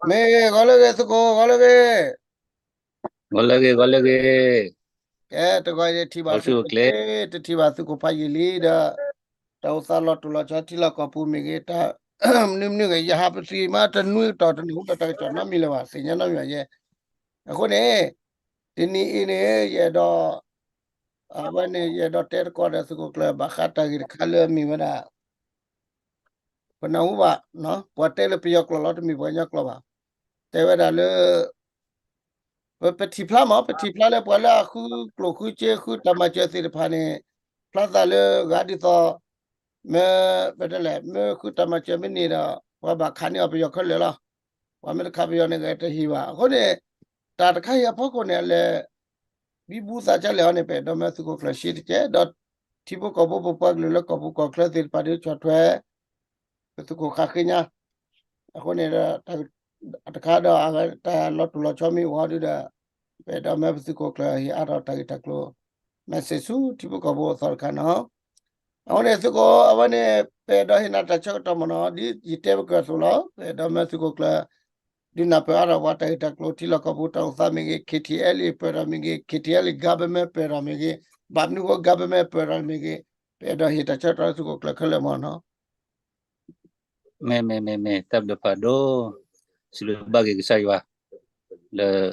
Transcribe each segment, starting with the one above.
မ့ၢ်ဂီၤလၢဂ့ၤသုးခိၣ် ဂီၤလၢဂ့ၤ, ဂီၤလၢဂ့ၤ ဂီၤလၢဂ့ၤ, ကဲ တဂီၤယထံၣ်ဘၣ်သုးခိၣ်ကျဲ, တထံၣ်ဘၣ်သုးခိၣ်ဖးယံာ်လံဒီး, တၢ်အိၣ်သးလီၤတူာ်လီၤဆီထံလီၢ်ကီၢ်ပူၤမ့ၢ်ဂ့ၤ, တၢ်မနုၤမနုၤဂ့ၤ ယဟးပသံမး တနွံကတီၢ်တနံၤဟူဒီးတၢ်ကစီၣ်နီတမံၤလၢၤဘၣ် သ့ၣ်ညါနီတမံၤဘၣ်ယဲ, အဃိန့ၣ်, တနံၤအံၤန့ၣ် ယအဲၣ်ဒိး, အဝဲန့ၣ် ယအဲၣ်ဒိးတဲသကိးဒီးသုးခိၣ်ကျၢၢ် ဘၣ်ဃးတၢ်ဂ့ၢ်တခါလၢအမ့ၢ်ဝဲဒၣ် ပနၢ်ဟူဘၣ်, ပှၤတဲလၢပယီၤကျိာ်လီၤ တမ့ၢ်ပှၤကညီကျိာ်ဘၣ်, တဲဝဲဒၣ်လၢ ပထံၣ်ဖျါမး ပထံၣ်ဖျါလၢပှၤလၢအဃုကျိၣ်ဃုစ့ဃုတၢ်မၤစၢၤသ့ၣ်တဖၣ်န့ၣ်, ဖျါသးလၢဂၤဒ်သိး, မ့ၢ်, ပတဲလဲၣ် မ့ၢ်ဃုတၢ်မၤစၢၤမ့ၢ်န့ၢ်ဒီး ပှၤဘၣ်ခးန့ၢ်အီၤပယီၤခဲလၢာ်လီၤ, ပှၤမ့ၢ်တခးပယီၤန့ၣ် ဂဲၤတဟ့ၣ်ဘၣ် အဃိန့ၣ်, တၢ်တခါအံၤအဖီခိၣ်န့ၣ် အလဲၤ ဘံဘူသးကလဲာ်အီၤန့ၣ် ပအဲၣ်ဒိးမၢသုးခိၣ်ကျၢၢ်ရှဲတကဲး ဒီးထံဖိကီၢ်ဖိပပှၤကလုာ်လၢကီၢ်ပူၤကီၢ်ချၢသ့ၣ်တဖၣ်ဒီးဆီၣ်ထွဲ ပသုးခိၣ်ဃၣ်ဃ့ညါ, အဃိန့ၣ်ဒီး, တခါဒီးအတၢ်လီၤတူာ်လီၤဆီမ့ၢ်အိၣ်ဟီဒုဒီး, ပအဲၣ်ဒိးမၢပသုးခိၣ်ကျၢၢ်ဟ့ၣ်အါထီၣ်တၢ်ဂ့ၢ်တၢ်ကျိၤ, မ့ၢ်စ့ၢ်ဆူထံဖိကီၢ်ဖိအသီတခါနီၤ, အဃိန့ၣ်သုးခိၣ် အဝဲန့ၣ် ပအဲၣ်ဒိးဟ့ၣ်နၤတၢ်ဆၢကတီၢ်မ့ၢ်နီၤ ဒ်ယတဲပကြၢးအသိးလီၤ ပအဲၣ်ဒိးမၢသုးခိၣ်ကျၢၢ် ဒုးနၢ်ပၢၢ်အါထီၣ်ပှၤတၢ်ဂ့ၢ်တၢ်ကျိၤထံလီၢ်ကီၢ်ပူၤတၢ်အိၣ်သးမ့ၢ်ဂ့ၤ K T L A ပၢၢ်ထီၣ်မ့ၢ်ဂ့ၤ K T L A government ပၢၢ်ထီၣ်မ့ၢ်ဂ့ၤ ဘၣ်မနုၤအဃိ government ပၢၢ်ထီၣ်မ့ၢ်ဂ့ၤ ပအဲၣ်ဒိးဟ့ၣ်တၢ်ဆၢကတီၢ်လၢသုးခိၣ်ကျၢၢ်ခဲလၢာ်မ့ၢ်နီၤ မ့ၢ်မ့ၢ်မ့ၢ်မ့ၢ် တၢ်ဘျုးဖးဒိၣ်, စံးဘျုးဘၣ်က့ၤကစၢ်ယွၤ, လၢ,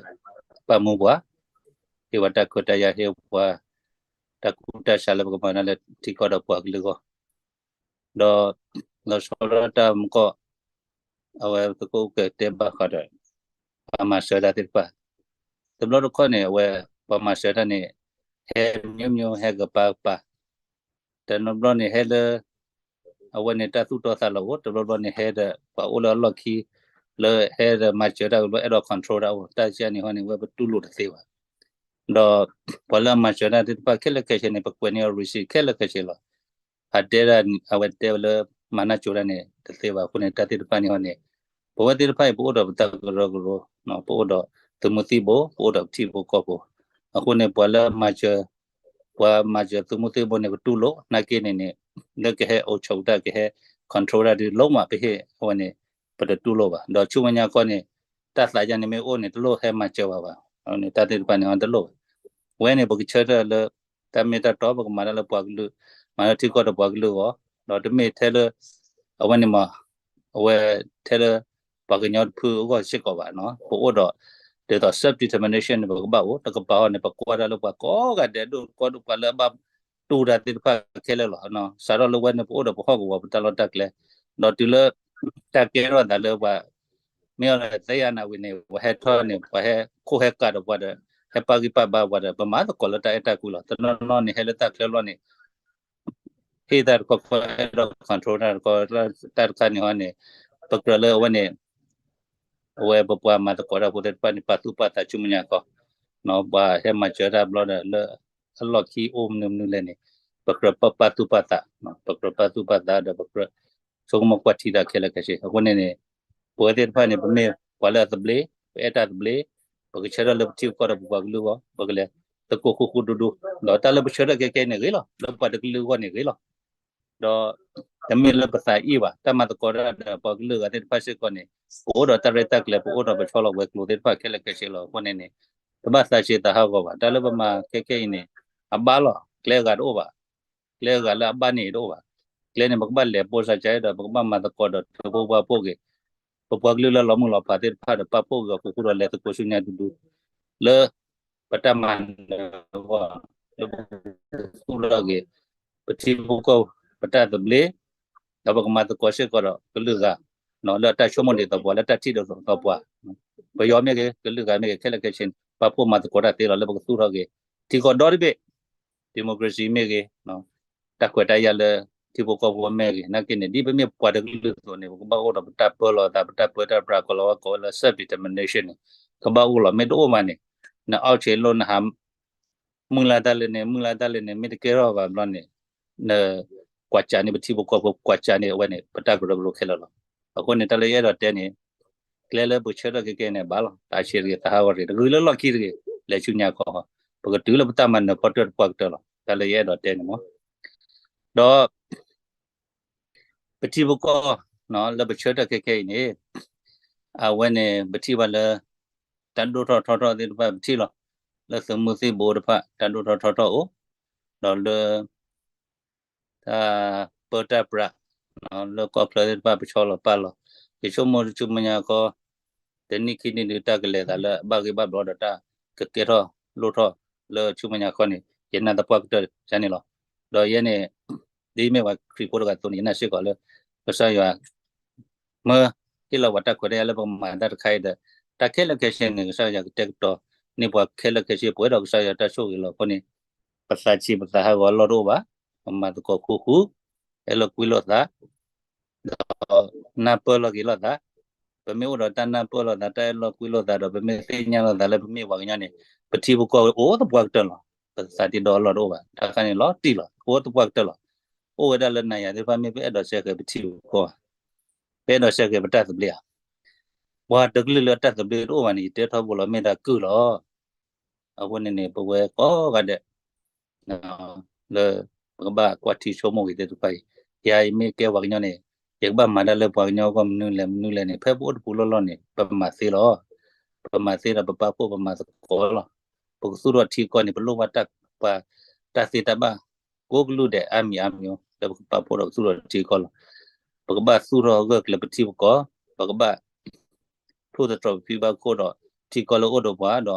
ပာ်မူပှၤ, ဟ့ၣ်ပှၤတၢ်ခွဲးတၢ်ယာ်ဟ့ၣ်ပှၤ, တၢ်ကူၣ်တၢ်ဆးလၢပကမၤတၢ်လၢထံကီၢ်ဒီးပှၤကလုာ်အဂီၢ်, ဒီး, လီၤဆီဒၣ်တၢ်မူကီၢ်, အဝဲသုးခိၣ်ကတဲဘၣ်ဃးဒီး, ပှၤမၤစၢၤတၢ်သ့ၣ်တဖၣ်, တဘျီတခီၣ်န့ၣ် အဝဲ, ပှၤမၤစၢၤတၢ်န့ၣ်, ဟဲမ့ၢ်မ့ၢ်ဟဲကပၤကပၤ တနီၤဘျီန့ၣ်ဟဲလၢ, အဝဲန့ၣ်တၢ်သူၣ်တီသးလိာ်အိၣ် တဘျီဘျီန့ၣ်ဟဲဒီး ပှၤအိၣ်လၢအလီၢ်ခံ, လၢဟဲဒီးမၤစၢၤတၢ်ကဘျီအဲၣ်ဒိး control တၢ်အိၣ် တၢ်ကန့ၣ်ဟီန့ၣ် ဝဲပတူၢ်လိာ်တသ့ဘၣ်, ဒီး, ပှၤလၢအမၤစၢၤတၢ်သ့ၣ်တဖၣ်ခဲလၢာ်ခဲဆ့န့ၣ် ပကွဲးန့ၢ်အီၤ receipt ခဲလၢာ်ခဲဆ့လီၤ, အတဲဒၣ်အဝဲတဲဝဲလၢ, မၤနၢၤကၠိတၢ်န့ၣ် တသ့ဘၣ်အဃိန့ၣ် တၢ်သ့ၣ်တဖၣ်န့ၣ်ဟီန့ၣ်, ပဝဲသ့ၣ်တဖၣ်အံၤ ပအိၣ်ဒီးပတၢ်ကရၢကရိ, ပအိၣ်ဒီး, သုးမုၢ်သံၣ်ဘိ ပအိၣ်ဒီးပထံဖိကီၢ်ဖိ, အဃိန့ၣ် ပှၤလၢမၤစၢၤ, ပှၤမၤစၢၤသုးမုၢ်သံၣ်ဘိန့ၣ် ပတူၢ်လိာ် နာ်က့န့ၣ်န့ၣ်, လၢကဟဲအိၣ်ဆိးတၢ်ကဟဲ, control တၢ်ဒ် လုံးဝ ပဟ့ၣ်အဝဲန့ၣ်, ပတတူၢ်လိာ်ဘၣ် ဒီးဆူမဲာ်ညါခီန့ၣ်, တၢ်သးယါန့ၣ်မ့ၢ်အိၣ်န့ၣ် တလိၣ်ဟဲမၤစၢၤဘၣ်ဘၣ်, တၢ်သ့ၣ်တဖၣ်န့ၣ်တလိၣ်ဘၣ်, ဝဲန့ၣ် ပကဆၢထၢၣ်လၢ, တၢ်မ့ၢ်တၢ်တီ ပကမၤတၢ်လၢပှၤကလုာ်, မၤလၢထံကီၢ်ဒီးပှၤကလုာ်အဂီၢ်, ဒီးတမ့ၢ်ထဲလၢ, အဝဲန့ၣ်မး, အဝဲ, ထဲလၢ, ပှၤကညီတဖုအဂီၢ်စ့ၢ်ကီးဘၣ်, ပအိၣ်ဒီး, ဒ်သိး self determination န့ၣ် ပကဘၣ်အိၣ် တကပၤအီၤန့ၣ် ပကွၢ်တၢ်လၢပှၤကိးဂၤဒဲးဒိၣ်ကီဒိၣ်ပှၤလၢအဘၣ်, တူၢ်တၢ်သ့ၣ်တဖၣ်ခဲလၢာ်လီၤ, စးထီၣ်လၢဝဲန့ၣ် ပအိၣ်ဒီးပဟီၣ်ကဝီၤပတၢ်လီၢ်တၢ်ကျဲ, ဒီးတုၤလၢ, တၢ်ကဲထီၣ်သးလၢပှၤ, မ့ၢ်အီၤသ့ၣ်ညါနၤဝံၤန့ၣ် ပှၤဟဲထီၣ်န့ၣ် ပှၤဟဲခိၣ်ဟဲကးဒီးပှၤဒီး, ဟဲပာ်ဂံၢ်ပာ်ဘါပှၤဒီး ပမၤသကိးလၢတၢ်အဲၣ်တၢ်ကွံလီၤ တနီၤနီၤန့ၣ် ဟဲလၢတၢ်ချၢဘျီန့ၣ် ဟ့ၣ်တၢ်တခီခီ အဲၣ်ဒိး control တၢ်တခီ, တၢ်တခါန့ၣ်ဟီန့ၣ်, ပကြၢးလၢအဝဲန့ၣ်, အဝဲပပှၤမၤသကိးတၢ်ဖိသ့ၣ်တဖၣ်န့ၣ် ပာ်သူၣ်ပာ်သးဆူမဲာ်ညါခီ, ပှၤဟဲမၤစၢၤတၢ်ဘျီဒီးလၢ, အလီၢ်ခံအိၣ်မနုၤမနုၤလဲၣ်န့ၣ်, ပကြၢးပာ်သူၣ်ပာ်သး, ပကြၢးပာ်သူၣ်ပာ်သးဒီးပကြၢး, ဆိကမိၣ်ကွၢ်ထံတၢ်ခဲလၢာ်ခဲဆ့ အဃိန့ၣ်န့ၣ်, ပဝဲသ့ၣ်တဖၣ်န့ၣ် ပမ့ၢ်ပှၤလၢအသဘျ့, ပအဲၣ်တၢ်သဘျ့, ပကဆၢထၢၣ်လၢပထံပကီၢ်ဒီးပပှၤကလုာ်အဂီၢ် ပကလဲၤ, သကိးဃူဃူဒူဒူ, ဒီးတၢ်လၢပဆၢထၢၣ်ခဲကဲန့ၣ်ဂ့ၤလီၤ လၢပှၤတကလုာ်အဂီၢ်န့ၣ်ဂ့ၤလီၤ, ဒီး, တမ့ၢ်လၢပသးအံၣ်ဘၣ် တၢ်မၤသကိးတၢ်ဒီးပှၤကလုာ်ဂၤသ့ၣ်တဖၣ်စ့ၢ်ကီးန့ၣ်, ပအိၣ်ဒီးတၢ်ရဲၣ်တၢ်ကျဲၤ ပအိၣ်ဒီးပဆီလီၤဝဲၤကျိၤသ့ၣ်တဖၣ်ခဲလၢာ်ခဲဆ့လီၤ အဃိန့ၣ်န့ၣ်, တဘၣ်သးဆံးသးဟးဂီၤဘၣ် တၢ်လၢပမၤခဲကဲအံၤန့ၣ်, အဘၣ်လီၤ ကျဲအဂၤတအိၣ်ဘၣ် ကျဲအဂၤလၢအဘၣ်န့ၣ်တအိၣ်ဘၣ်, ကျဲန့ၣ် ပကဘၣ်လဲၤပိၢ်စးကဲဒီး ပကဘၣ်မၤသကိးဒီးထံဖိကီၢ်ဖိဂ့ၤ, ပပှၤကလုာ်လၢလီၤမုၢ်လီၤဖးသ့ၣ်တဖၣ်ဒီး ပာ်ဖှိၣ်ဂ့ၤအီၤဃူဃူဒီးလဲၤသကိးဆူညါဒူဒူ, လၢ, ပတၢ်မၤနၢၤအဂီၢ်, လၢပ, သူၣ်ထီၣ်ဂ့ၤ, ပထံဖိကီၢ်ဖိ ပတၢ်သဘျ့, ဒီးပကမၤသကိးစ့ၢ်ကီးဒီးကလုာ်ဂၤ, လၢအတၢ်ဆိကမိၣ်ဒ်သိးပှၤ လၢတၢ်ထံၣ်ဒ်သိးပှၤ ပယီၤမ့ၢ်ဂ့ၤ ကလုာ်ဂၤမ့ၢ်ဂ့ၤ ခဲလၢာ်ခဲဆ့န့ၣ် ပာ်ဖှိၣ်မၤသကိးတၢ်သ့လီၤ လၢပကသူၣ်ထီၣ်က့ၤ ထံကီၢ်ဒီတဘ့ၣ်, democracy မ့ၢ်ဂ့ၤ, တၢ်ခွဲးတၢ်ယာ်လၢ ထံဖိကီၢ်ဖိမ့ၢ်ဂ့ၤ နာ်က့န့ၣ် ဒ်ပမ့ၢ်ပှၤတကလုာ်အသိးန့ၣ် ပကဘၣ်အိၣ်ဒီးပတၢ်ပၢလီၤသး ပတၢ်ပၢတၢ်ပြး ကီၤလၤဝါကိးဝဲလၢ self determination န့ၣ် ကဘၣ်အိၣ်လီၤ မ့ၢ်တအိၣ်မးန့ၣ် နအီၣ်ဆ့လိၣ်နဟး မုၢ်လၢ်တၢ်လၢန့ၣ် မုၢ်လၢ်တၢ်လၢန့ၣ် မ့ၢ်တကဲထီၣ်ဘၣ်ဘျီန့ၣ် န ကွၢ်စးန့ၢ်ပထံဖိကီၢ်ဖိ ကွၢ်စးန့ၢ်အဝဲန့ၣ် ပတၢ်ကရၢကရိခဲလၢာ်လီၤ. အဃိန့ၣ် တၢ်လၢယအဲၣ်ဒိးတဲန့ၣ် ကျဲလၢပဆၢထၢၣ်ကဲကဲန့ၣ် ဘၣ်လီၤ သးဆံးတဂ့ၤ သးဟးဂီၤတဂ့ၤ တဂ့ၤလၢလီၢ်ခံတဂ့ၤ လဲၤဆူညါခီ ပကတုၤလၢပတၢ်မၤနၢၤဖီတၢၣ်တပှၢ်ကတၢၢ်လီၤ. တၢ်လၢယအဲၣ်ဒိးတဲန့ၣ်မ့ၢ် ဒီး ပထံပကီၢ် လၢပဆၢထၢၣ်ခဲခဲအံၤန့ၣ် အဝဲန့ၣ် ပထံၣ်ဘၣ်လၢ တၢ်ဒိၣ်ထီၣ်ထီထီၣ်သ့ၣ်တဖၣ်ပထံၣ်လီၤ. လၢသုးမုၢ်သံၣ်ဘိတဖၣ် တၢ်ဒိၣ်ထီၣ်ထီထီၣ်အိၣ်, ဒီးလၢ တၢ်ပၢတၢ်ပြး လၢကီၢ်ချၢသ့ၣ်တဖၣ်ပဆီလီၤပာ်လီၤ. ယဆိကမိၣ်ဆူမဲာ်ညါခီ တနံၣ်ခံနံၣ်ဒုးတၢ်ကလဲၤသးလၢအဘၣ်ဂ့ၢ်ဘၣ်ဘျီဒီးတၢ်ကကဲထီၣ်လိၣ်ထီၣ်လၢဆူမဲာ်ညါခီန့ၣ် ယနာ်သပှၢ်ကတၢၢ်န့ၣ်လီၤ. ဒီးယဲန့ၣ် ဒ်မ့ၢ်ပှၤခရံာ်ဖိတဂၤအသိးန့ၣ် ယနာ်စ့ၢ်ကီးလၢ ကစၢ်ယွၤ မၢဟ့ၣ်လီၤပှၤတၢ်ခွဲးတၢ်ယာ်လၢပကမၤတၢ်တခါအံၤဒီး တၢ်ခဲလၢာ်ခဲဆ့န့ၣ် ကစၢ်ယွၤကတဲာ်ကတီၤန့ၢ်ပှၤခဲလၢာ်ခဲဆ့ ပှဲၤဒီးကစၢ်ယွၤတၢ်ဆိၣ်ဂ့ၤလီၤ. အဃိန့ၣ် ပသးဆံးပသးဟးဂီၤအလီၢ်တအိၣ်ဘၣ်. ပမၤသကိးဃူဃူ, အဲၣ်လိာ်ကွံလိာ်သး ဒီးနၢ်ပၢၢ်လိာ်က့ၤလိာ်သး. ပမ့ၢ်အိၣ်ဒီးတၢ်နၢ်ပၢၢ်လိာ်သး တၢ်အဲၣ်လိာ်ကွံလိာ်သးဒီး ပမ့ၢ်သ့ၣ်ညါလိာ်သးလၢပမ့ၢ်ပှၤကညီန့ၣ် ပထံပကီၢ်အိၣ်သပှၢ်ကတၢၢ်လီၤ. ပသးတံၢ်ဒီးအလီၢ်တအိၣ်ဘၣ်. တၢ်ခါန့ၣ်လီၤတံၢ်လီၤ အိၣ်သပှၢ်ကတၢၢ်လီၤ. အိၣ်ဝဲဒၣ်လၢနၤယၤသ့ၣ်တဖၣ် မ့ၢ်ပအဲၣ်ဒိးစဲဃဲၤပထံပကီၢ်ဧါ, ပအဲၣ်ဒိးစဲဃဲၤပတၢ်သဘျ့ဧါ. ပှၤတကလုာ်လၢတၢ်သဘျ့တအိၣ်ဘၣ်န့ၣ် ယတဲထီဘိလီၤ မ့ၢ်ဒၣ်ကုၢ်လီၤ. အဃိန့ၣ်န့ၣ် ပဝဲကိးဂၤဒဲး လၢပကဘၣ်ကွၢ်ထံဆိကမိၣ်က့ၤသ့ၣ်တဖၣ်အံၤ, ယၤယမ့ၢ်ကဲပှၤကညီန့ၣ် ယကဘၣ်မၤတၢ်လၢပှၤကညီအဂီၢ်မနုၤလဲၣ်မနုၤလဲၣ်န့ၣ် ဖဲပအိၣ်တပူၤလီၢ်လီၢ်န့ၣ် ပမၤသ့လီၤ. ပမၤသ့ဒီးပပာ်ဖှိၣ်ပမၤသကိးလီၤ. ပကသူၣ်ထီၣ်ထံကီၢ်န့ၣ် ပလိၣ်ဘၣ်တၢ် ပှၤတၢ်သ့တၢ်ဘၣ် ကိးကလုာ်ဒဲးအါမံၤအါမံၤ လၢပကပာ်ဖှိၣ်ဒီးကသူၣ်ထီၣ်ထံကီၢ်လီၤ. ပကဘၣ်သူၣ်ထီၣ်ဂၢၢ်ကျၢၤပထံပကီၢ်, ပကဘၣ် ထိၣ်သတြီၤပဖံဘၣ်ခိၣ်ဒီး ထံကီၢ်လၢအိၣ်ဒီးပှၤဒီးလၢဟီၣ်ခိၣ်ဒီတဘ့ၣ်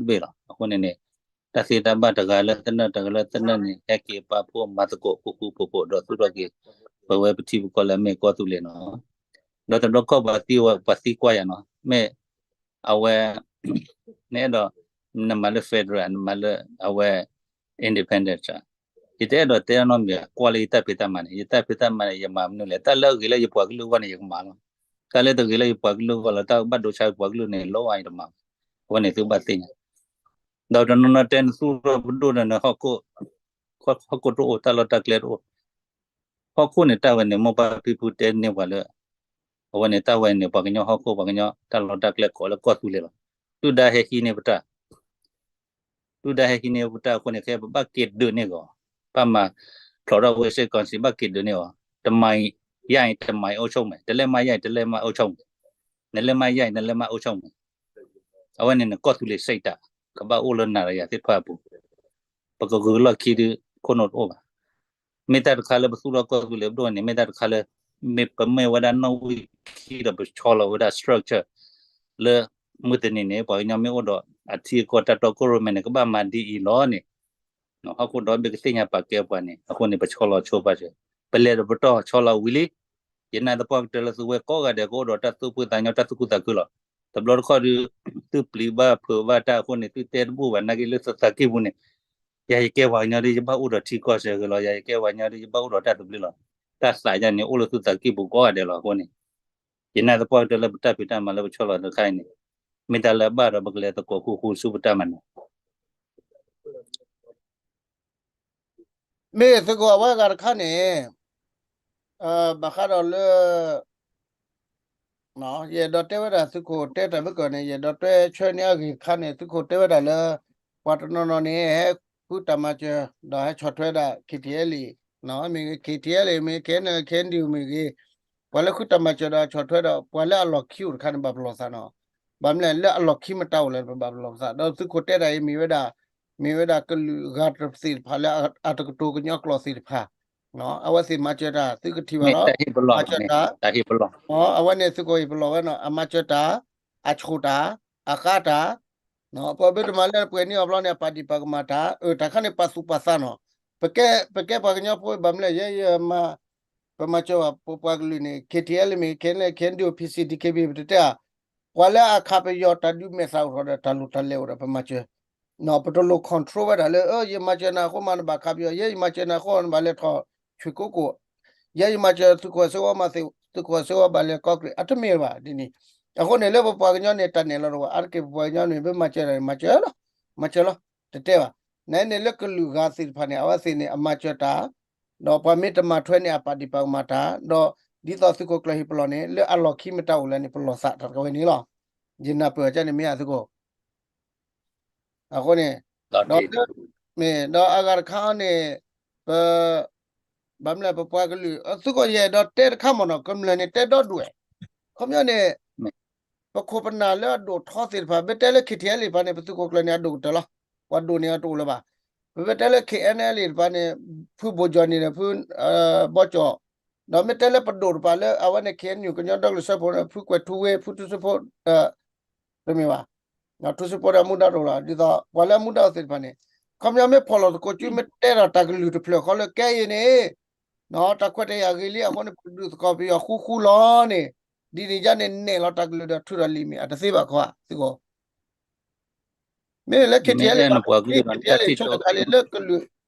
လီၤ. အဃိန့ၣ်န့ၣ် တၢ်သ့တၢ်ဘၣ်တဂၤလၢသနၢၣ်တဂၤလၢသနၢၣ်န့ၣ် ဟဲက့ၤပာ်ဖှိၣ်မၤသကိးဃူဃူဖိးဖိးဒီးသူၣ်ထီၣ်က့ၤ ပဝဲပထံပကီၢ်လၢအမ့ၢ်ကီၢ်သူလ့ၤနီၤ. ဒီးတဘျီခီၣ်ပှၤသံကွၢ်ယၤနီၤ မ့ၢ် အဝဲ နအဲၣ်ဒိး နမၤလၢ federal နမၤလၢအဝဲ independence ယတအဲၣ်ဒိးတဲနီတမံၤ ကွၢ်လၢယတၢ်ဖံးတၢ်မၤန့ၣ် ယတၢ်ဖံးတၢ်မၤန့ၣ် ယမၤမနုၤလဲၣ် တၢ်လၢအဂ့ၤလၢယပှၤကလုာ်အဂီၢ်န့ၣ် ယကမၤလီၤ. တၢ်လၢတဂ့ၤလၢယပှၤကလုာ်အဂီၢ်လီၤ တၢ်ဘၣ်ဒိဆါယပှၤကလုာ်န့ၣ် လီၤဝဲယတမၤဘၣ်. အဝဲန့ၣ်သုဘၣ်သ့ၣ်ညါ ဒီးတနီၤနီၤတဲနသူၣ်ထီၣ်ပဒိၣ်ဒီးန ဟီၣ်ခိၣ်တအိၣ် တၢ်လီၢ်တၢ်ကျဲတအိၣ် ဟီၣ်ခိၣ်န့ၣ် တၢ်ဝဲန့ၣ် မိၢ်ပၢ်ဖံဖုတဲန့ၢ်ပှၤလၢ အဝဲန့ၣ် တၢ်ဝဲန့ၣ် ပှၤကညီဟီၣ်ခိၣ် ပှၤကညီတၢ်လီၢ်တၢ်ကျဲကိးလၢကီၢ်သူလ့ၤလီၤ. ဒုၣ်ဒါဟဲဟံးန့ၢ်ပတၢ် ဒုၣ်ဒါဟဲဟံးန့ၢ်ပတၢ်အဃိန့ၣ် ခဲပဘၣ်က့ၤဒုးန့ၢ်ကီး ဘၣ်မၤဖျိးထီၣ်ဝဲ စ့ၢ်ကီးစံး ဘၣ်က့ၤဒုးန့ၢ်အီၤ တမၤယါအံၤ တမၤအီၤအိၣ်ဆိကမိၣ် တလဲၤမၤယါအံၤ တလဲၤမၤအိၣ်ဆိကမိၣ် နလဲၤမၤယါအံၤ နလဲၤမၤအိၣ်ဆိကမိၣ် အဝဲန့ၣ်နကီၢ်သူလ့ၤစံးတၢ် ကဘၣ်အိၣ်လၢနၤဒီးယၤသ့ၣ်တဖၣ်အပူၤ ပကဂုာ်လီၢ်ခံဒုး ခိၣ်နူာ်တအိၣ်ဘၣ်. မ့ၢ်တၢ်တခါလၢပသူၣ်ထီၣ်ကီၢ်သူလ့ၤပဒိၣ်န့ၣ် မ့ၢ်တၢ်တခါလၢ မ့ၢ်ပမ့ၢ်ဝဲဒၣ်နီၣ်ဝံၣ်ခံဒီးပဆီလီၤဝဲဒၣ် structure လၢ မုၢ်တနံၤန့ၣ် ပှၤကညီမ့ၢ်အိၣ်ဒီးအထံအကီၢ်တၢ်တီခိၣ်ရိၣ်မဲန့ၣ် ကဘၣ်မၤဒ်အံၤလီၤန့ၣ် ဟီၣ်ခိၣ်ဒီဘ့ၣ်ကသ့ၣ်ညါပာ်ကဲပှၤန့ၣ် အဃိန့ၣ် ပဆီလီၤဆိပာ်စၢၤ ပလဲၤဒီးပတီၢ်ဆီလီၤဝံၤလံ ယနာ်သပှၢ်ကတၢၢ်လၢသုဝဲကိးဂၤဒဲးကအိၣ်ဒီးတၢ်သူၣ်ဖှံသးညီတၢ်သူၣ်ခုသးခုလီၤ. တဘျီတခီၣ်ဒုး သုပျံၤဘၣ်ဖုးဘၣ်တၢ်အဃိန့ၣ် သုတဲတဘူၣ်ဘၣ်နာ်က့လၢသုသးကံၢ်ပူၤန့ၣ် ယၤယကဲပှၤကညီဒ်ယဘၣ်အိၣ်ဒီးထံကီၢ်စဲးဂ့ၤလီၤ ယၤယကဲပှၤကညီဒ်ယဘၣ်အိၣ်ဒီးတၢ်သဘျ့လီၤ. တၢ်သးယါန့ၣ် အိၣ်လၢသုသးကံၢ်ပူၤကိးဂၤဒဲးလီၤ. အဃိန့ၣ် ယနာ်သပှၢ်ကတၢၢ်လၢပတၢ်ဖံးတၢ်မၤလၢပဆီလီၤတခါအံၤန့ၣ် မ့ၢ်တၢ်လၢအဘၣ်ဒီးပကလဲၤသကိးဃူဃူဆူပတၢ်မၤန့ၣ် မ့ၢ်သုးခိၣ်အဝဲအဂၤတခါန့ၣ် ဘၣ်ဃးဒီးလၢ ယအဲၣ်ဒိးတဲဝဲဒၣ်သုးခိၣ်တဲတၢ်မ့ၢ်ကီးန့ၣ် ယအဲၣ်ဒိးတဲဆၢန့ၢ်အဂ့ၢ်တခါန့ၣ် သုးခိၣ်တဲဝဲဒၣ်လၢ ပှၤတနီၤနီၤန့ၣ် ဟဲဃုတၢ်မၤစၢၤ ဒီးဟဲဆီၣ်ထွဲဒၣ် K T L A မ့ၢ်ဂ့ၤ K T L A မ့ၢ်ဂ့ၤ K N L A K N D O မ့ၢ်ဂ့ၤ ပှၤလၢဃုတၢ်မၤစၢၤဒီးဆီၣ်ထွဲဒီး ပှၤလၢအလီၢ်ခံအိၣ်တခါန့ၣ် ဘၣ်ပလီၢ်သးနီၤ ဘၣ်မနုၤလဲၣ် လၢအလီၢ်ခံမတၤအိၣ်လဲၣ် ပဘၣ်ပလီၢ်ပသး ဒီးသုးခိၣ်တဲဒၣ်အံၤမ့ၢ်ဝဲဒၣ် မ့ၢ်ဝဲဒၣ်ကလုာ်ဂၤသ့ၣ်တဖၣ်လၢအတကတိၤကညီကျိာ်သ့ၣ်တဖၣ် အဝဲသ့ၣ်မၤစၢၤတၢ် သုကထံၣ်ဘၣ်ဒီး မၤစၢၤတၢ် အဝဲန့ၣ်သုးခိၣ်ဟ့ၣ်ပလီၢ်ဝဲနီၤ အမၤစၢၤတၢ် အဆိၣ်တၢ် အဃါတၢ် ပှၤဘၣ်တမၤလၢပှဲၤနံၣ်အီၤဘျီန့ၣ် အပာ်ဒံးပာ်ကမၣ်တၢ် အၢ တၢ်ခါန့ၣ် ပာ်သူၣ်ပာ်သးနီၤ ပကဲ ပကဲပှၤကညီဖိ ဘၣ်မနုၤလဲၣ် ယဲယမၤ ပမၤစၢၤဘၣ် ပပှၤကလုာ်န့ၣ် K T L A မ့ၢ်ဂ့ၤ K N L A K N D O P C D K B ပတတဲဧါ ပှၤလၢအခးပယီၤတၢ်ဒုးမဲာ်သၣ်အိၣ်ထီၣ်ဒီးတၢ်လိၣ်တၢ်လဲၢ်အိၣ်ဒီး ပမၤစၢၤ ပတလိၣ် control ဝဲဒၣ်လၢ ယမၤစၢၤနၤအဃိမးနဘၣ်ခးပယီၤ ယဲယမၤစၢၤနၤအဃိနဘၣ်လဲၤထီၣ်ဆွံၣ်ကိကိး ယဲယမၤစၢၤသုးခိၣ်စ့ဝါမး သုးခိၣ်စ့ဝါဘၣ်လဲၤကီၢ်ကရံၣ် အတမ့ၢ်ဘၣ်ဒ်န့ၣ် အဃိန့ၣ်လၢပပှၤကညီန့ၣ် တၢ်နဲၣ်လီၤတဝဲ အါတက့ၢ်ပပှၤကညီန့ၣ် ပမၤစၢၤတၢ်န့ၣ် မၤစၢၤလီၤ မၤစၢၤလီၤ တတဲဘၣ် နန့ၣ်လၢကလုာ်ဂၤသ့ၣ်တဖၣ်န့ၣ် အဝဲသ့ၣ်န့ၣ် အမၤစၢၤတၢ် ဒီးပှၤမ့ၢ်တမၤထွဲန့ၣ် အပာ်ဒံးပာ်ကမၣ်တၢ် ဒီးဒ်သိးသုးခိၣ်ကျၢၢ်ဟ့ၣ်ပလီၢ်န့ၣ် လၢအလီၢ်ခံမတၤအိၣ်လဲၣ်န့ၣ် ပလီၢ်သးတၢ်တဝဲန့ၣ်လီၤ. ယနၢ်ပၢၢ်ကန့ၣ်မ့ၢ်အသုးခိၣ် အဃိန့ၣ် ဒီး မ့ၢ်ဒီးအဂၤတခါအံၤန့ၣ် ပ ဘၣ်မနုၤလဲၣ် ပပှၤကလုာ် သုးခိၣ်ယဲၢ်ဒီးတဲတခါမ့ၢ်နီၤ ကမျၢၢ်န့ၣ်တဲဒီဒူၣ်ဝဲ, ခီပညီန့ၣ် ပခိၣ်ပနၢ်လၢအဒိၣ်ထီသ့ၣ်တဖၣ် မ့ၢ်တဲလၢ K T L A တဖၣ်န့ၣ် ပသုးခိၣ်ကျၢၢ်န့ၣ် အဒိၣ်ကတၢၢ်လီၤ. ပှၤဒိၣ်န့ၣ်အတအိၣ်လၢၤဘၣ်. ပမ့ၢ်တဲလၢ K N L A တဖၣ်န့ၣ် ဖုဘိၣ်ကၠီၣ်န့ၣ်ဒီး ဖုဘီကၠီၣ်, ဒီးမ့ၢ်တဲလၢပဒိၣ်တဖၣ်လၢအဝဲန့ၣ် K N U ကညီဒီကလုာ်စၢဖှိၣ်န့ၣ် ဖုကွဲးထူဝ့ ဖုထူစ့ဖိ တမ့ၢ်ဘၣ်, ထူစ့ဖိဒီးအမူဒါတအိၣ်လီၤ. ဒ်သိးပှၤလၢအမူဒါအိၣ်သ့ၣ်တဖၣ်န့ၣ် ခီပညီမ့ၢ်ဖီၣ်လီၤသကိးစု မ့ၢ်တဲဒီးတၢ်ကလုၢ်တဖျၢၣ်ဃီလၢကဲအံၤန့ၣ် တၢ်ခွဲးတၢ်ယာ်ဂ့ၤလံ အဃိန့ၣ် ပဒုးသကိးပယီၤဃူဃူလီၤန့ၣ် ဒ်န့ၣ်ယါန့ၣ် နဲၣ်လီၤတၢ်ကလုၢ်ဒီးထုးထီၣ်လံာ်မ့ၢ်အတသ့ဘၣ်ခီဧါ သုးခိၣ် မ့မ့ၢ်လၢ K T L A န့ၣ် ပှၤကလုာ် K T L A ဆိကတၢၢ်လံလၢကလုာ်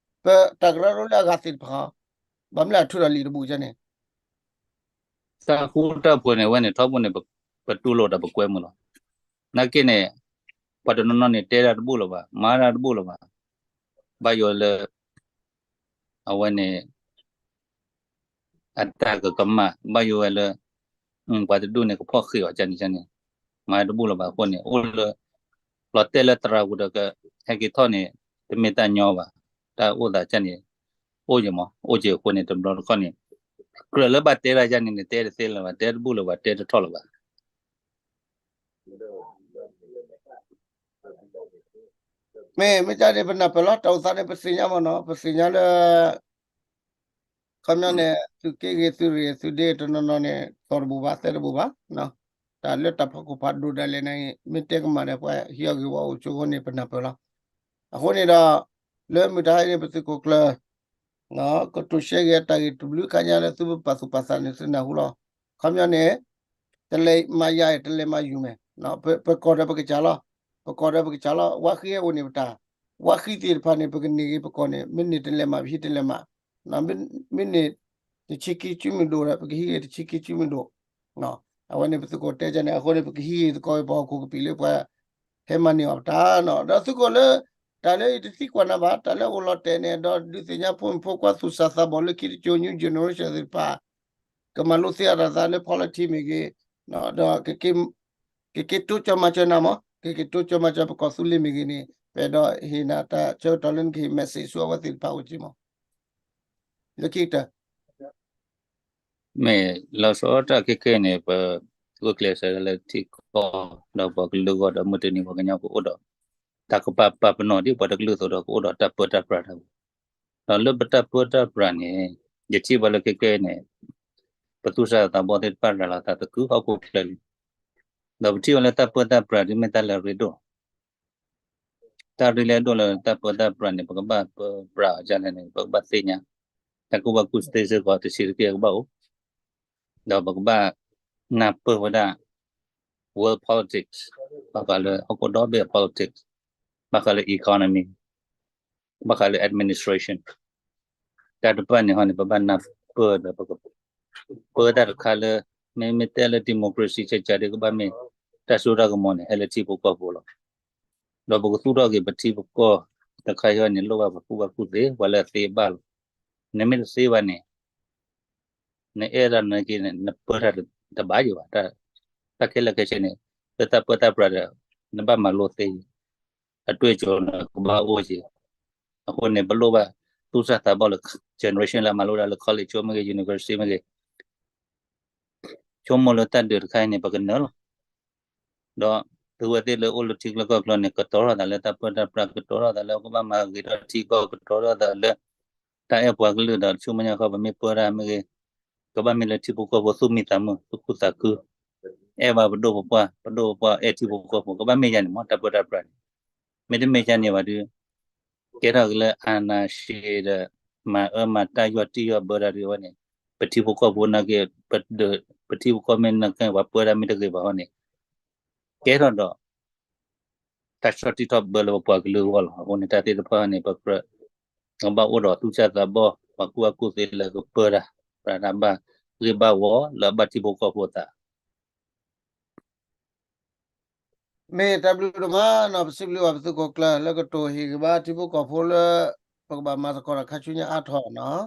ပတၢ်ကရၢကရိလၢအဂၤသ့ၣ်တဖၣ် ဘၣ်မနုၤလဲၣ်အထုးထီၣ်လံာ်တဘူၣ်န့ၣ် တၢ်ဃူတၢ်ဖိးန့ၣ် အဝဲန့ၣ်ထီဘိန့ၣ် ပတူၢ်လိာ်ဒီးပကွဲမုာ်လီၤ. နာ်က့န့ၣ် ပှၤတနီၤနီၤန့ၣ် တဲတၢ်တဘူၣ်လၢၤဘၣ် မၤတၢ်တဘူၣ်လၢၤဘၣ် ဘၣ်ယိၣ်လၢ အဝဲန့ၣ် အတၢ်ကကမၣ် ဘၣ်ယိၣ်ဝဲလၢ ပှၤတဒူၣ်န့ၣ် ကဖီၣ်ဃ့အီၤန့ၣ်န့ၣ် မၤတဘူၣ်လၢၤဘၣ်အဃိန့ၣ် အိၣ်လၢ လီၤတဲာ်လၢသရၣ်ပူၤဒီး ကဟဲက့ၤထီၣ်န့ၣ် တမ့ၢ်တၢ်ညီဘၣ်. တၢ်အိၣ်သးန့ၣ် အိၣ်က့ၤမး အိၣ်က့ၤအဃိန့ၣ် တဘျီတခီၣ်န့ၣ် ကြၢးလၢဘၣ်တဲတၢ်န့ၣ်န့ၣ် တဲတသ့လၢၤဘၣ် တဲတဘူၣ်လၢၤဘၣ် တဲတထီၣ်လၢၤဘၣ် မ့ၢ်မ့ၢ်တၢ်န့ၣ် ပနၢ်ပၢၢ်လီၤ တၢ်အိၣ်သးန့ၣ် ပသ့ၣ်ညါမ့ၢ်နီၤ ပသ့ၣ်ညါလၢ ခီပညီန့ၣ် သုးက့ဂ့ၤ သုးရ့ၣ် သုးဒ့တနီၤနီၤန့ၣ် သီၣ်တဘူၣ်ဘၣ် သဲတဘူၣ်ဘၣ်, တၢ်လၢတၢ်ဖီခိၣ်ဖးဒိၣ်ဒၣ်လဲာ်န့ၣ် မ့ၢ်တဲကမၣ်ဒီး ပှၤဟံးအီၣ်ဂ့ၤဝီအိၣ်ဆိအဃိန့ၣ် ပနၢ်ပၢၢ်လီၤ. အဃိန့ၣ်ဒီး လၢမုၢ်တဟါအံၤန့ၣ် ပသုးခိၣ်ကျၢၢ် ကတိၤရှဲက့ၤအတၢ်ဂ့ၢ်တဘျုးခါညါလၢသုပပာ်သူၣ်ပာ်သးန့ၣ် သုနၢ်ဟူလီၤ. ခီပညီန့ၣ် တလဲၤမၤယၤအံၤ တလဲၤမၤယုၢ်မဲာ်, ပကီၢ်ဒီးပကစၢ်လီၤ. ပကီၢ်ဒီးပကစၢ်လီၤ. ဝါဃံဟဲအိၣ်န့ၣ်ပတၢ်, ဝါဃံသ့ၣ်တဖၣ်န့ၣ် ပကန့ၢ်ဂ့ၤပကီၢ်န့ၣ် မ့ၢ်န့ၢ်တလဲၤမး ပဟံးတလဲၤမး, မ့ၢ်န့ၢ်တဆံခံစုမုၢ်ဒိၣ်ဒီး ပကဟံးဂ့ၤတဆံခံစုမုၢ်ဒိၣ်. အဝဲန့ၣ်ပသုးခိၣ်တဲန့ၣ် အဃိန့ၣ် ပကဟံးဂ့ၤသကိးပှၤဟီၣ်ခိၣ်ကပံာ်လၢပှၤ ဟဲမၤန့ၢ်အီၤပတၢ်နီၤ ဒီးသုးခိၣ်လၢ တၢ်လၢယတသံကွၢ်နၤဘၣ် တၢ်လၢအိၣ်လီၤတဲာ်န့ၣ် ဒီးဒုးသ့ၣ်ညါဖိမုၣ်ဖိခွါသူၣ်စၢ်သးဘီၣ်လၢခံတစိၤ new generation သ့ၣ်တဖၣ် ကမၤလိသ့အတၢ်သးလၢ politics မ့ၢ်ဂ့ၤ, ဒီး ကက့ၤတိကၠီမၤစၢၤနၤမး ကက့ၤတိကၠီမၤစၢၤပကီၢ်သူလ့ၤမ့ၢ်ဂ့ၤန့ၣ် ပအဲၣ်ဒိးဟ့ၣ်နၤတၢ်ဆၢကတီၢ်လၢနကဟ့ၣ် message ဆူအဝဲသ့ၣ်တဖၣ်အိၣ်က့ၤမး လၢခံကတၢၢ် မ့ၢ်လီၤဆီတၢ်ခဲခဲန့ၣ် ပဂုာ်ကျဲးစၢးလၢထံကီၢ် ဒီးပှၤကလုာ်ဂီၢ်ဒီးမုၢ်တနံၤပှၤကညီကအိၣ်ဒီး တၢ်ကပာ်ပာ်ပနီၣ်ဒ်ပှၤတကလုာ်အသိးဒီးကအိၣ်ဒီးတၢ်ပၢတၢ်ပြးတၢ်ပူၤ, ဒီးလၢပတၢ်ပၢတၢ်ပြးန့ၣ် ယထံၣ်ဘၣ်လၢခဲခဲန့ၣ် ပသူၣ်စၢ်သးဘီၣ်သ့ၣ်တဖၣ်ရၤလီၤသးသကုၤဟီၣ်ခိၣ်ချၢလံ, ဒီးပထံၣ်ဝဲလၢတၢ်ပၢတၢ်ပြးဒ်မ့ၢ်တၢ်လၢအရ့ဒိၣ် တၢ်ရ့လၢအဒိၣ်လၢတၢ်ပၢတၢ်ပြးန့ၣ် ပကဘၣ်ပၢပြးအီၤဒ်လဲၣ်န့ၣ် ပကဘၣ်သ့ၣ်ညါ တၢ်ကူၣ်ဘၣ်ကူၣ်သ့စ့ၢ်ကီးတဆံးတက့ၢ်ကဘၣ်အိၣ်, ဒီးပကဘၣ်နၢ်ပၢၢ်ဝဲဒၣ် world politics ဘၣ်ဃးလၢဟီၣ်ခိၣ်ဒီဘ့ၣ်အ politics ဘၣ်ဃးလၢ economy ဘၣ်ဃးလၢ administration တၢ်တဖၣ်န့ၣ်ဟီန့ၣ် ပဘၣ်နၢ်ပၢၢ်ဒီးပကပၢတၢ်တခါလၢ မ့မ့ၢ်တဲလၢ democracy ကကးဒ်ကဘၣ်မ့ၢ် တၢ်စိတၢ်ကမီၤန့ၣ် ဟဲလၢထံဖိကီၢ်ဖိလီၤ. ဒီးပကသူၣ်ထီၣ်က့ၤပထံပကီၢ်တခါအံၤန့ၣ် လိၣ်ဘၣ်ပှၤကူၣ်ဘၣ်ကူၣ်သ့ ပှၤလၢအသ့ဘၣ်လီၤ. နမ့ၢ်တသ့ဘၣ်န့ၣ် နအဲၣ်ဒိးနက့ၤန့ၣ် နပၢတၢ်တဘၣ်ယံၤဘၣ်. တၢ်ခဲလၢာ်ခဲဆ့န့ၣ် လၢတၢ်ပၢတၢ်ပြးဒီး နဘၣ်မၤလိသ့ အတွေ့အကြုံန့ၣ် ကဘၣ်အိၣ်က့ၤ. အဃိန့ၣ် ပလိၣ်ဘၣ်သူၣ်စၢ်သးဘီၣ်လၢ generation လၢအမၤလိတၢ်လၢ college ဆိမ့ၢ်ဂ့ၤ university မ့ၢ်ဂ့ၤ ဆိကမိၣ်လၢတၢ်ဒုးတခါအံၤန့ၣ် ပကနၢၤလီၤ. ဒီးသုဝဲသ့ၣ်လၢအိၣ်လၢထံချၢကီၢ်ချၢန့ၣ် ကတီၤထီၣ်သးလၢတၢ်ပၢတၢ်ပြး ကတီၤထီၣ်သးလၢကဘၣ်မၤဂ့ၤထီၣ်ထံကီၢ် ကတီၤထီၣ်သးလၢ တၢ်အဲၣ်ပှၤကလုာ်ဒီးဆူမဲာ်ညါဃီ ပမ့ၢ်ပၢတၢ်မ့ၢ်ဂ့ၤ ကဘၣ်မ့ၢ်လၢထံဖိကီၢ်ဖိသူၣ်မံသးမုာ် သူၣ်ခုသးခု အဲၣ်ဘၣ်ပဒိၣ်ပပှၢ် ပဒိၣ်ပပှၢ်အဲၣ်ထံဖိကီၢ်ဖိ ကဘၣ်မ့ၢ်ယါန့ၣ်မ့ၢ်တၢ်ပၢတၢ်ပြးန့ၣ် မ့တမ့ၢ်ယါန့ၣ်ဘၣ်ဒီး ကဲထီၣ်က့ၤလၢ အာဏာရှင် ဒီး မၤအၢမၤတၢ်ယီၢ်တံၢ်ယီၢ်ဘၢတၢ်ဒ်ဝဲန့ၣ် ပထံဖိကီၢ်ဖိနာ်က့ ပဒၢး ပထံဖိကီၢ်ဖိမ့ၢ်နာ်က့ ပှၤပၢတၢ်မ့ၢ်တဂ့ၤဘၣ်ဟီန့ၣ် ကဲထီၣ်ဒီး တၢ်ဆီၣ်တံၢ်ထီၣ်ဘၢလၢပပှၤကလုာ်အဂီၢ်လီၤ. အဃိန့ၣ် တၢ်သ့ၣ်တဖၣ်န့ၣ် ပကြၢး ကဘၣ်အိၣ်ဒီးသူၣ်စၢ်သးဘီၣ် ပှၤကူၣ်ဘၣ်ကူၣ်သ့လၢကပၢတၢ် ပြးတၢ်ဘၣ်ဂ့ၢ်ဘၣ်ဝီလၢအဘၣ်ထံဖိကီၢ်ဖိအသး မ့ၢ်တၢ်ဘျုးဒိၣ်မးနီၤ ပစံးဘျုးဘၣ်ပသုးခိၣ်ကျၢၢ် လၢကတိၤဟ့ၣ်ဂံၢ်ဘါထံဖိကီၢ်ဖိလၢ ပကဘၣ်မၤသကိးတၢ်ခါဆူညါအါထီၣ်နီၤ,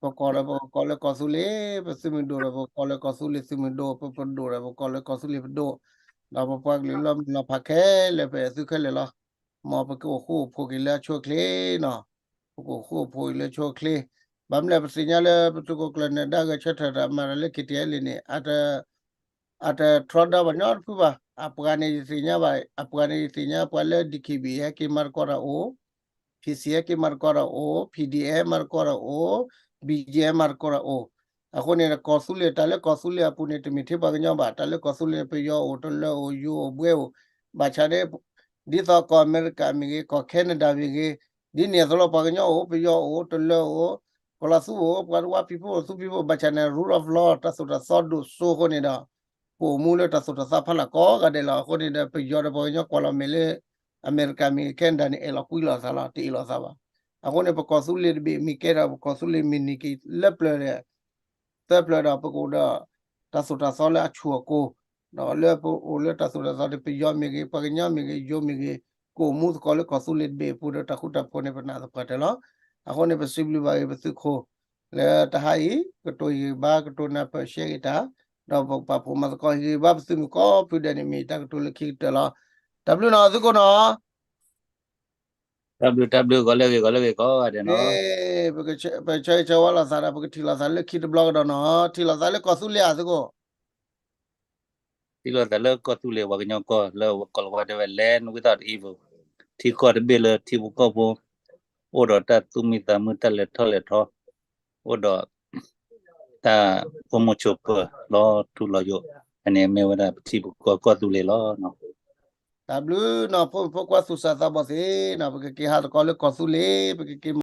ပကီၢ်ဒီးပကကိးလၢကီၢ်သူလ့ၤ, ပသုးမုၢ်ဒိၣ်ဒီးပကကိးလၢကီၢ်သူလ့ၤသုးမုၢ်ဒိၣ်, ပပဒိၣ်ဒီးပကကိးလၢကီၢ်သူလ့ၤပဒိၣ်, ဒီးပပှၤကလုာ်လၢမုၢ်လီၤဖးခဲလၢာ် ပအဲၣ်သုခဲလၢာ်လီၤ. မ်ပကအိၣ်ဃူအိၣ်ဖိးက့ၤလၢအဆိအချ့နီၤ, ပကအိၣ်ဃူအိၣ်ဖိးက့ၤလၢအဆိအချ့ ဘၣ်မနုၤလဲၣ် ပသ့ၣ်ညါလၢပသုးခိၣ်ကျၢၢ်နၢၤဒါဂဲၤဆၢထၢၣ်တၢ်မၤတၢ်လၢ K T L A န့ၣ် အတ အတတြီဒါပှၤကညီတဖုဘၣ်. အပှၤန့ၣ်ယသ့ၣ်ညါဘၣ်, အပှၤန့ၣ်ယသ့ၣ်ညါ ပှၤလၢ D K B A ဟဲက့ၤမၤသကိးတၢ်အိၣ်, P C ဟဲက့ၤမၤသကိးတၢ်အိၣ်, P D F မၤသကိးတၢ်အိၣ်, B G F မၤသကိးတၢ်အိၣ်. အဃိန့ၣ် ကီၢ်သူလ့ၤ တၢ်လၢကီၢ်သူလ့ၤအပူၤန့ၣ် တမ့ၢ်ထဲပှၤကညီဘၣ်. တၢ်လၢကီၢ်သူလ့ၤ ပယီၤအိၣ်, တလၢၤအိၣ်, ယိၤအိၣ်, ဘှဲအိၣ်, ဘၣ်ဆၣ်န့ၣ် ဒ်သိးကီၢ်အမဲရကၤမ့ၢ်ဂ့ၤ, ကီၢ် Canada မ့ၢ်ဂ့ၤ, ဒ်န့ၣ်အသိးလီၤ ပှၤကညီအိၣ်, ပယီၤအိၣ်, တလၢၤအိၣ်, ကီၤလၤသူအိၣ်, ပှၤတဝါ people အိၣ်, သူ people, ဘၣ်ဆၣ်န့ၣ် rule of law တၢ်သိၣ်တၢ်သီဒိၣ်စိအဃိန့ၣ်ဒီး ပအိၣ်မူလၢတၢ်သိၣ်တၢ်သီဖးလၢ်ကိးဂၤဒဲးလီၤ. အဃိန့ၣ်ဒီး ပယီၤဒီးပှၤကညီကွၢ်လီၤမဲာ်လၢ အမဲရကၤမ့ၢ်ဂ့ၤ Canada န့ၣ် အဲၣ်လီၤကွံလိာ်သးလီၤ, တအ့ၣ်လိာ်သးဘၣ်. အဃိန့ၣ် ပကီၢ်သူလ့ၤတဘ့ၣ်မ့ၢ်ကဲဒီး ပကီၢ်သူလ့ၤမ့ၢ်နံၤက့ၤလၢပျၢၤဒီး သၢပျၢၤဒီး ပကအိၣ်ဒီး တၢ်သိၣ်တၢ်သီလၢအဆူၣ်အကိၤ, ဒီးလၢပအိၣ်လၢတၢ်သိၣ်တၢ်သီဒီး ပယီၤမ့ၢ်ဂ့ၤ, ပှၤကညီမ့ၢ်ဂ့ၤ, ယိၤမ့ၢ်ဂ့ၤ, ကအိၣ်မူသကိးလၢကီၢ်သူလ့ၤတဘ့ၣ်အပူၤဒီး တၢ်ဃူတၢ်ဖိးန့ၣ် ပနာ်သပှၢ်တၢၢ်လီၤ. အဃိန့ၣ် ပစံးဘျုးဘၣ်ဂ့ၤပသုးခိၣ် လၢတဟါအံၤ ကတိၤဟ့ၣ်ဂံၢ်ဘါ ကတိၤနၢ်ပၢၢ်ရှဲဂ့ၤတၢ်, ဒီးပကပာ်ဖှိၣ်မၤသကိးဟ့ၣ်ဂံၢ်ဘါပသုးမုၢ်ကိးဖုဒဲးန့ၣ် မ့ၢ်တၢ်ကတိၤလၢခံကတၢၢ်လီၤ. တၢ်ဘျုးနီၤ သုးခိၣ်နီၤ. တၢ်ဘျုး တၢ်ဘျုး ဂီၤလၢအဂ့ၤ ဂီၤလၢအဂ့ၤကိးဂၤဒဲးနီၤ. ပကဆၢဂ့ၤဆၢဝါလိာ်သးဒီး ပကထံၣ်လိာ်သးလၢခံတဘျီကဒီးနီၤ, ထံၣ်လိာ်သးလၢကီၢ်သူလ့ၤဧါ သုးခိၣ်. ထံၣ်လိာ်သးလၢကီၢ်သူလ့ၤ ပှၤကညီကီၢ် လၢကိၤလၤဝါတဲဝဲ land without evil, ထံကီၢ်တဘ့ၣ်လၢထံဖိကီၢ်ဖိ အိၣ်ဒီးတၢ်သူၣ်မံသးမုာ် တၢ်လဲၤထီၣ်လဲၤထီ, အိၣ်ဒီး တၢ်အိၣ်မူဆိးပၢၤ လီၤထူလီၤယိာ်, အန့ၣ်မ့ၢ်ဝဲဒၣ်ပထံပကီၢ်ကီၢ်သူလ့ၤလီၤ. တၢ်ဘျုးနီၤ ဖိမုၣ်ဖိခွါသူၣ်စၢ်သးဘီၣ်သ့ၣ်နီၤ, ပကက့ၤဟးသကိးလၢကီၢ်သူလ့ၤ, ပကက့ၤ